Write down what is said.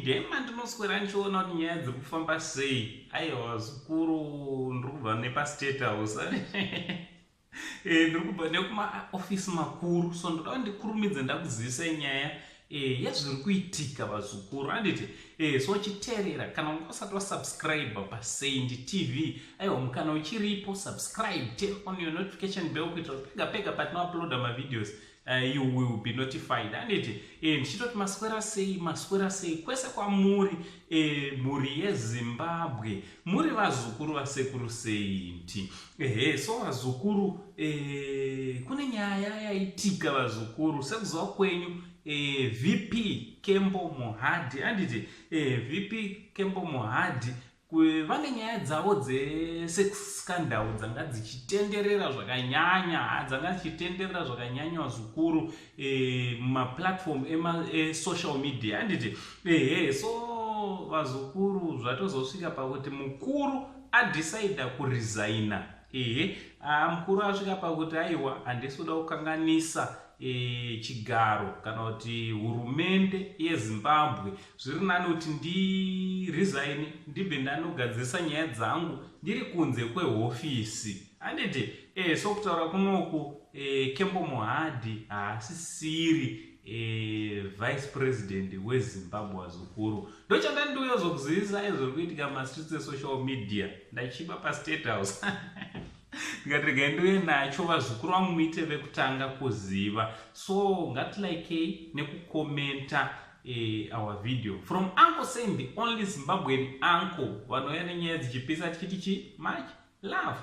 media imandinoswera ndichiona kuti nyaya dziri kufamba sei. Aiwa vazukuru, ndiri kubva nepaState House, ndiri kubva nekumaofisi makuru, so ndoda kuti ndikurumidze ndakuzivisai nyaya yezviri kuitika, vazukuru, handiti? So chiteerera, kana unga usati wasubscribe paSaint TV, aiwa, mukana uchiripo, subscribe, turn on your notification bell kuitira kuti pega pega patinouploada mavideos, you will be notified, handiti? Ndichitoti maswera sei, maswera sei kwese kwamuri, mhuri yeZimbabwe, muri vazukuru vasekuru Saint. Ehe, so vazukuru, kune nyaya yaitika, vazukuru. Sekuziva kwenyu, VP Kembo Mohadi, handiti? VP Kembo Mohadi vane nyaya dzavo dzesex scandal dzanga dzichitenderera zvakanyanya, dzanga dzichitenderera zvakanyanya, vazukuru, mumaplatform esocial media, handiti? Ehe, so vazukuru, zvatozosvika pakuti mukuru adecida kuresigna. Ehe, mukuru asvika pakuti aiwa, handisi kuda kukanganisa chigaro kana kuti hurumende yeZimbabwe. Zviri nani kuti ndiresign, ndibve ndanogadzirisa nyaya dzangu ndiri kunze kwehofisi, handiti? So kutaura kunoku, Kembo Mohadi haasisiri vice president weZimbabwe. Vazukuru, ndochanda ndiuya zokuzivisa izvori kuitika mumastreets esocial media. Ndachiba paState House, ndikati regai ndiuye nacho, vazukuru vangu, muite vekutanga kuziva. So ngatilikei nekukomenta our video from Uncle Saint, the only Zimbabwean uncle vanouya nenyaya dzichipisa, tichiti chi much love.